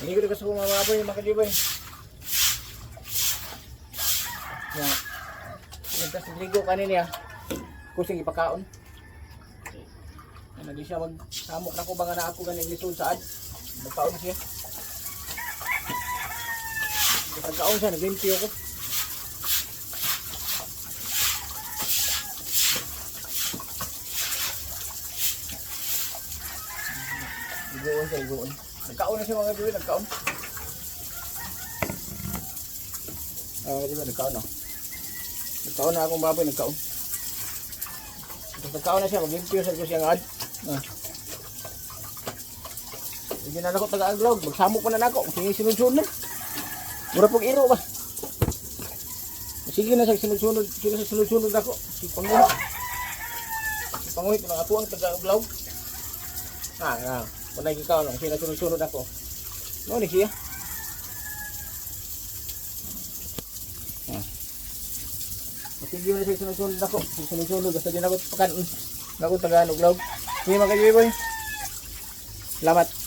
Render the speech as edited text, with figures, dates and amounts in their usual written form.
Hindi ko na gusto kong mga baboy, mga kajiboy. Ya. Nagtas ligo kanin niya. Kusing ipakaon. Ano di siya magsamok na ko ba nga na ako ganing lisod saad. Magkaon siya. Pagkaon siya, naglimpyo ko. Igoon siya, igoon. Nagkaon na siya, mga kajiboy, nagkaon. Ah, mga kajiboy, nagkaon na. Nagkaon na akong baboy, nagkaon. Tapos nagkaon na siya, maglimpyo sa ko siya nga ad. Ah. Hindi na nako taga-aglog, magsamok pa na nako. Sige, sunod-sunod. Mura pong iro ba? Sige na sa sunod-sunod, sige sa sunod-sunod ako. Si Panguhit. Si Panguhit, mga tuwang taga-aglog. Ah, ah. Wala ikaw no, sila sunod-sunod ako. No ni siya. Ah. Sige na sa sunod-sunod ako. Sunod-sunod basta din ako pakan. Ako taga-aglog. Sige, mga kajiboy. Salamat.